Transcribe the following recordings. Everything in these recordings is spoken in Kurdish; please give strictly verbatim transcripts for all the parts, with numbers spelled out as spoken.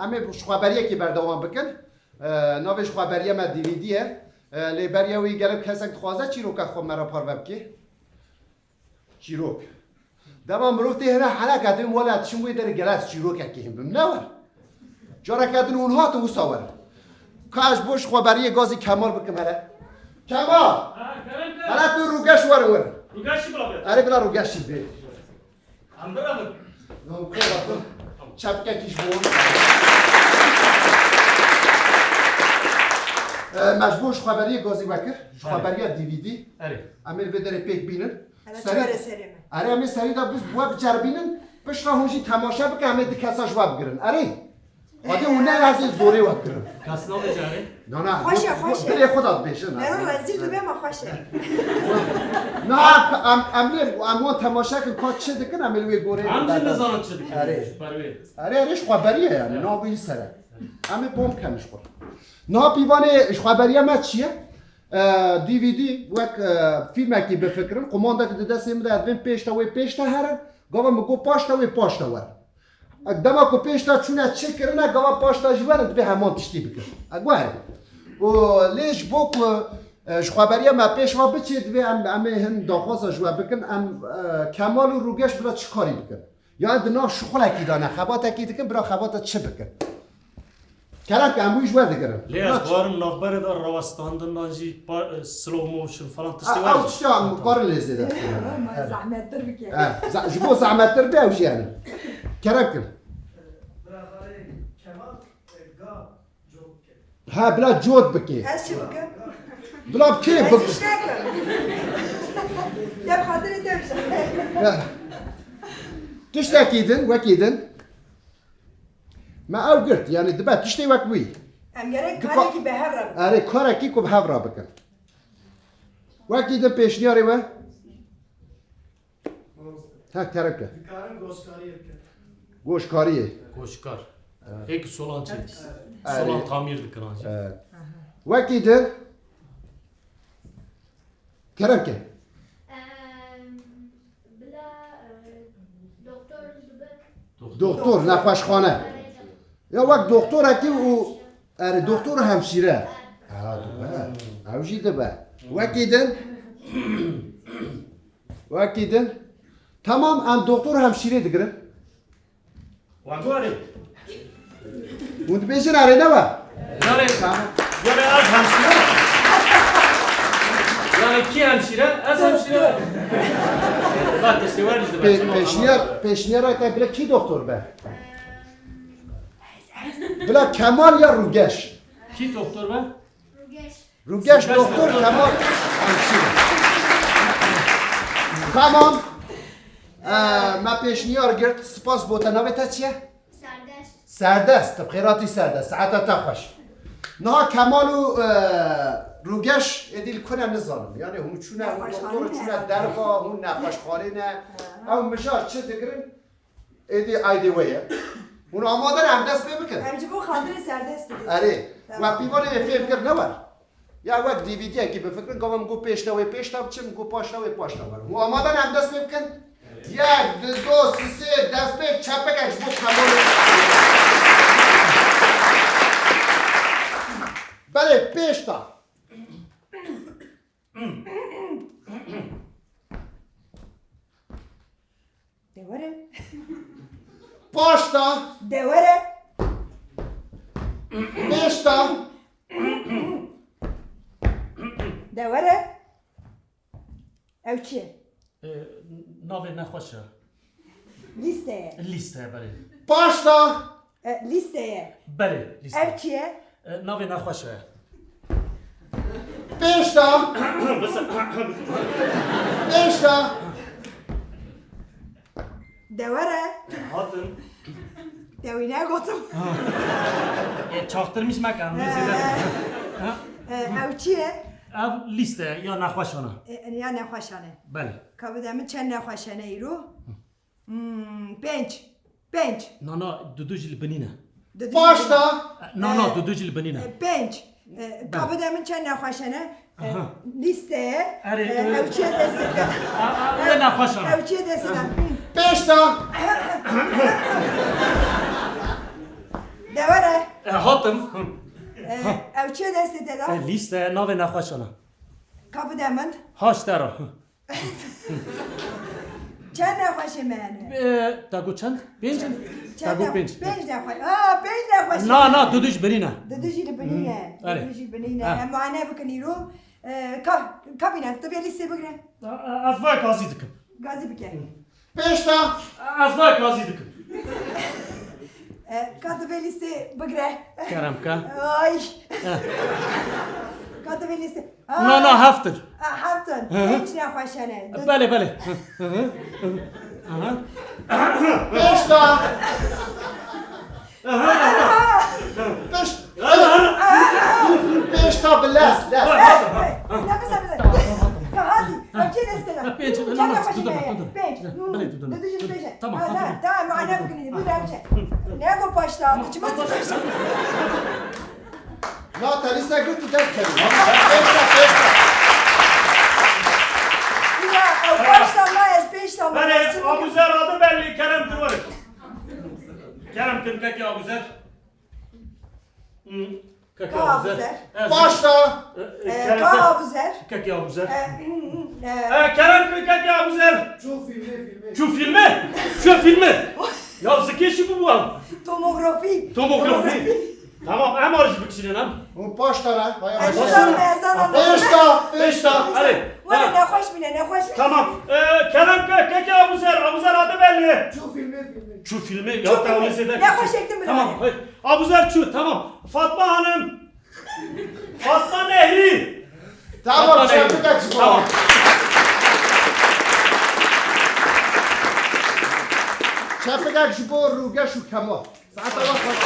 Em ê ji xweberiyekê berdewam bikin. E, navê ji xweberiya me D V D ye. E, lê beriya wî gelek kesek dixwaze çîroka xwe me re parve bike. Çîrok. Dema mirov tê hene heneke dibêm wela çim wê derê gelek çîrokekê him bim. Ne wer? Careke din hûn hatin wisa wer. Ka ez bo ji xweberiyê gazî Kemal bikim hele. Kemal! Ha, kerem, kerem. Hele tu rûgeş werin werin. Rûgeşî bila bê. Erê bila rûgeşî bê. Em biravin. Lan kol atın. Çepkekî ji bo. E, me ji bo ji xweberiyê gazî vekir. Ji Erê. Xweberiya D V D. Erê. Em ê li vê derê pêk bînin. Hele Serî-, çi were serê me? Erê, em ê serî de biz we biceribînin. Piştre hûn jî temaşe bikin, em ê di kesa ji we bigirin. Erê. Xwedê hûn ne ez ê zorê we bigirin. Kes nabêje erê? Na, na, Xweş e, xweş e. Dilê xwe de dibêjin. Mero rezîl dibe, ma xweş e. Na, em, em lê, em wan temaşe kin, ka çi dikin, em ê li wê gorê Em jî berdin. Nizanin çi dikin. Erê. Ji ber wê. Erê, erê, ji xweberiye yani, navê wî ser e. Em ê bom ken ji xwe. Niha pîvanê ji xweberiya me çi ye? E, D V D wek, e, fîlmekî bifikirin, qumandek di destê min de, ez dibêm pêş te wê pêş te herin, gava min got paş te wê paş te wer. Ek dema ku pêş te çûne çi kirine, gava paş te jî werin, divê heman tiştî bikin. Ek were. Û lê ji bo ku, e, ji xweberiya me pêş ve biçê, divê em, em ê hin daxwaza ji we bikin, em, e, Kemal û Rûgeş bila çi karî bikin? Yan di nav şixulekî de ne, xebatekî dikin, bira xebata çi bikin? Kerem ke, em wî ji we digirin. Lê ez bawerim navberê de rawestandin nan jî pa-, slow motion falan tiştê A, wer ew jî. Tiştê em karin lê zêde. Ma zehmettir bike. E, ze-, ji bo zehmettir be ew jî yani. Kerem kin. Bira xalê Kemal, e, ga cot ke. Ha, bila cot bike. Ez çi bikim? Bila bike, Ez bik- iş nakim. Dem xatirê te bije. Ha. Tiştekî din, wekî din. Me ew girt, yani dibe tiştê wek wî. Em gerek Dika- karekî bi hev re bikin. Erê, karekî ku bi hev re bikin. Wekî din pêşniyarê we? Ha, kerem ke. Dikarin goşkariyê bikin. Goşkariyê. Goşkar. Êk solan çi? Erê. Solan tamîr dikin an jî. Evet. Wekî din. Kerem ke. Em, bila, e, doktor dibe. Doktor, nexweşxane. Ya wek doktorekî û, erê, doktor û hemşîre. Ha, dibe. Ew jî dibe. Wekî din. Wekî din. Tamam, em doktor û hemşîrê digirin. Wan got erê. Hûn dibêjin erê ne we? Erê. Tamam. Got erê ez hemşîre. Yani kî hemşîre? Ez hemşîre. Bak işte var işte. Pe-, peşniyar, peşniyara te bile kî doktor be? Bila Kemal ya Rûgeş? Kî doktor be? Rûgeş. Rûgeş doktor, Kemal hemşîre. Tamam. Ee, me pêşniyar girt. Spas bo te. Navê te çi ye? Serdest. Serdest. Tu bi xêr hatî Serdest. Saeta te xweş. Niha Kemal û, e, Rûgeş êdî li ku ne nizanim. Yani hûn çûne, hûn doktor çûne derva, hûn nexweşxanê ne. Ew mijar çi digirin? Êdî aydê we ye. Hûn amade ne em dest pê bikin? Em ji bo xatirê Serdest dibêjin. Erê, Tamam. we pîvanê wê fêm kir ne wer. Ya wek D V D yekî bifikirin, gava min got pêş te wê pêş te biçim, min got paş te wê paş te werim. Hûn amade ne em dest pê bikin? Yek, du, do, sisê, destpêk, çepekek ji bo Kemalê. Belê, pêş te. De were. Paş te. De were. Pêş te. De were. Ew çi ye? E, navê nexweş e. Lîste ye. Lîste ye, belê. Paş te. E, lîste ye. Belê, lîste. Ev çi ye? E, navê nexweş e. Pêş de. Pêş de. De were. Hatin. De wî negotim. E, çaxtirmîş meke, em He. Zêde. Ha? E, ew çi ye? Ev lîste ya nexweşan e. E, ya nexweşan e. Belê. Ka bide min çend nexweşan e îro? Hmm, pênc. Pênc. Na, na, dudu jî li binî ne. Dudu Paş jî da. Na, na, e, dudu jî li binî ne. E, pênc. E, ka bide min çend nexweşan e. E, Aha. Lîsteye. Erê, e, e, ew çiye destê de. A, a, ew nexweşan e. Ew çiye destê de. Pêş da. Ew çi destê te da? E, lîste navê nexweşan e. Ka bide min. Haş te ra. Çend nexweşê me hene? E, te got çend? Pênc in? Te got pênc. Pênc nexweş. Aa, pênc nexweş. Na, na, dudu jî binîne. Dudu jî li binîne. Hı, erê. Dudu jî binîne. Ha. Em muayene bikin îro. E, ka, ka bîne, tu bê lîstê bigre. E, e, ez vay gazî dikim. Gazî bike. Hı. Pêşta. Ez vay gazî dikim. E, ka tu bê lîstê bigre. Kerem ke. Ay. He. Ka tu bê lîstê. Na, na, heft in. A, heft in. Hı hı. Pênc nexweş hene. Belê, belê. Hı, hı, hı, hı. Aha. Pêşta. Aha. Pêş-, Aha. Pêşta bi lez, lez. Hey, hey, ne bize bize. Ka hadi, ka çê destê de. Pênc, çend nexweş hene? Pênc. Belê, tu dön. Didijin pênc. Tamam, ha, tamam. Tamam, mane bikin, bu derçe. Ne bu paşta, bu çima paşta? Ya, te lîstek got tu dest kevî. Pêşta, pêşta. Ya, ew paşta ma ez pêşta ma. Belê, Abuzer adı belli, Kerem Kırvarı. Kerem Kırvarı, kekê Abuzer. Hı. Kekê Abuzer. Abuzer. Evet. Paşta. E, e, Ee, Kerem Ka Kır-, Abuzer. Kekê Abuzer. Ee, hı, hı, ee. E, Kerem Kır-, kekê Abuzer. Çu filmi, filmi. Çu filmi. Çu filmi. Ya zikê şi bu bu. Tomografi. Tomografi. Tomografi. Tamam, em arjî bikişînin em. Hûn paş tane, vay. Ez paş tane. Pêşta, pêşta. Pêşta, hadi. Were, ha, nexweş bîne, nexweş bîne. Tamam. Ee, Kerem ke, kekê Abuzer, Abuzer adı belli. Çu filmi, filmi. Çu filmi, ya, tamam, nexweş ektim bile. Tamam, hay. Abuzer çu, tamam. Fatma Hanım. Fatma Nehri. Tamam, Fatma Nehri. Çepikek ji bo. Tamam. Çepikek ji bo Rûgeş û Kemal. Saeta we xweş.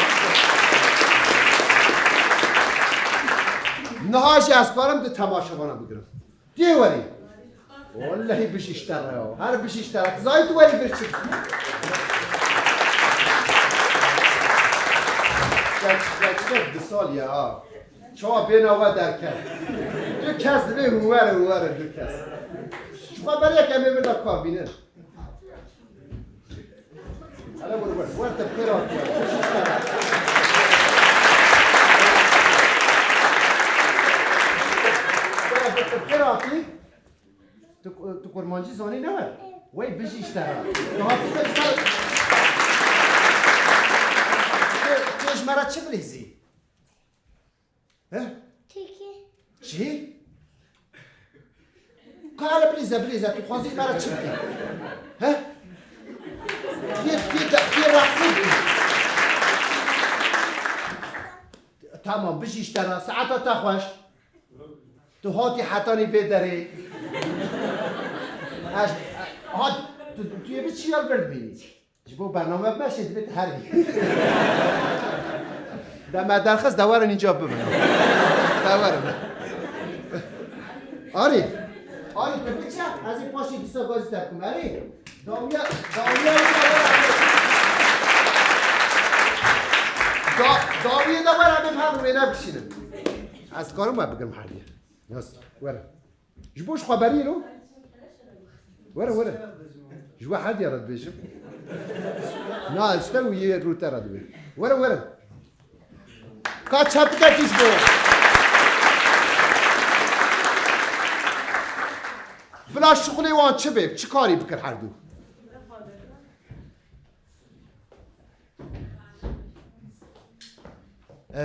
Niha jî ez karim di temaşevana bigirim. Dê werî. Wellehî bijî ji te re ya. Her bijî ji te re. Tu zayî tu werî bir çi? Geç, geç, geç, du sal ya. Çawa bêna we derket. Tu kes dibê hûn werin, werin du kes. Ji xwe berê yek em ê vir de kar bînin. Hele vur, vur. Vur te pêra. Vur te pêra. Tu, tu kurmancî zanî ne we? Wey bijî ji te re. Tu hatî te ji me re. Tu, tu ji me re çi bilîzî? He? Tirkî. Çi? Ka hele bilîze, bilîze, tu xwazî ji me re çi bikî? He? Tê, tê, tê, tê rexsî bî. Tamam, bijî ji te re, saeta te xweş. Tu hatî hetanî vê derê. Ez, hat, tu, tu yê bi çi ya li vir dibînî? Ji bo bername meşê divê tu her bî. De me derxist de werin înca bibin. De werin. Arî. Arî, tu biçe, ez ê paşê dîsa gazî te bikim. Erê. Dawiya, dawiya. Da, dawiyê de were, em ê her wêne bişînin. Ez karim we bigirim her yê. Yaz, were. Ji bo ji xwe berî lo? Were, were. Ji we her diya re dibêjim. Na, ji te û yê rû te re dibê. Were, were. Ka çepikekî ji bo. Bila şixulê wan çi bê? Çi karî bikir her du? Ee,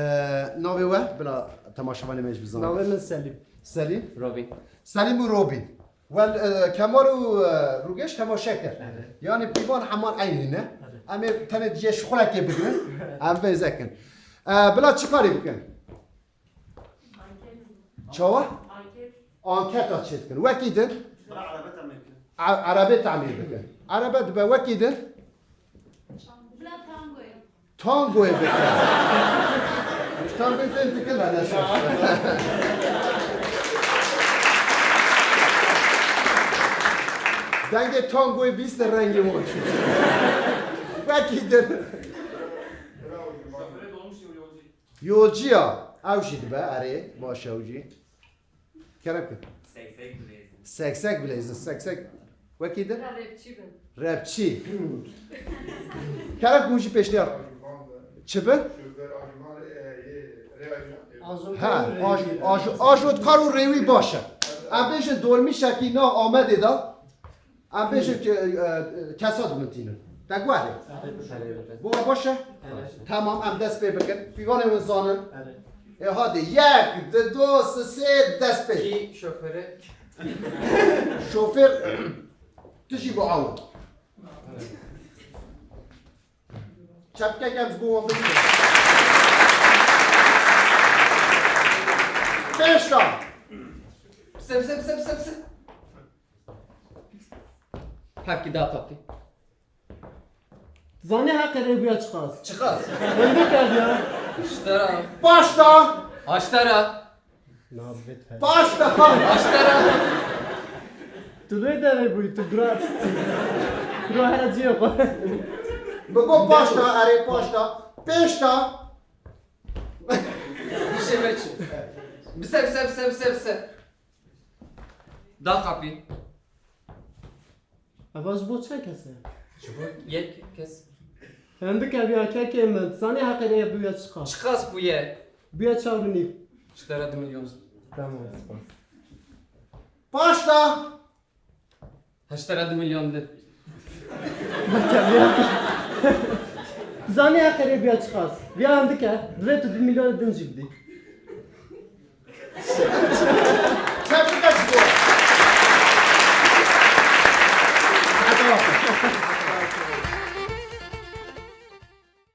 navê we, bila temaşevanê me jî bizanin. Navê min Selîm. Selîm? Robîn. Selîm û Robîn. Wel, e, Kemal û, e, Rûgeş temaşe kir. Evet. Yani pîvan heman eynî ne? Evet. Em ê tenê cihê şixulekê bigirin. Em vêze kin. E, bila çi karî bikin? Çawa? Anketa çêdikin. Wekî din? Bira erebe temir bikin. E-, erebe temir bikin. Erebe dibe wekî din? Bila tangoyê. Tangoyê bikin. Tangoyê tên dikin, hele şaş. Dengê tangoyê bîst rengê wan çû. Wekî din. Yolcî ya. Ew jî dibe, erê, baş e ew jî. Kerem kir. Seksek bilêzin. Seksek bilêzin, seksek. Wekî din? Rapçî bin. Rapçî. Kerem kir, hûn jî pêşniyar. Çi bin? He, aj-, aj-, ajot kar û rêwî baş e. Em bêjin dormîşekî nav Amedê de. Em bêjin ki, e, e, kesa dimitînin. Te guherê. Bo we baş e? Tamam, em dest pê bikin. Pîvanê hûn zanin. Ê hadi, yek, di, du, si, sê, dest pê. Kî şofêrê? Şofêr, tu jî bo ew. Çepkek em ji bo wan bidin. Pêşta. Pise, pise, pise, pise, pise. Hevkî da qapî. Zanî heqê rê bûya çiqas? Çiqas? Hindik e ya. Ji te re. Paşta. Haşte re. Nabet he. Paşta. Haşte re. Tu lê derê bûyî, tu bira. Bira here ciyê xwe. Bigo paşta, erê paşta. Pêşta. Dişê me çi? Bise, bise, bise, bise, bise. Da qapî. Eva ji bo çend kes e? Ji bo yek kes. Hindik e ya kekê min. Zanî heqê rê bûya çiqas? Çiqas bûye? Bûye çar û nîv. Ji te re du milyon. Tamam, spas. Paşta. Heşt re du milyon din. Zanî heqê rê bûya çiqas? Bûya hindik e. Divê tu du milyon din jî bidî.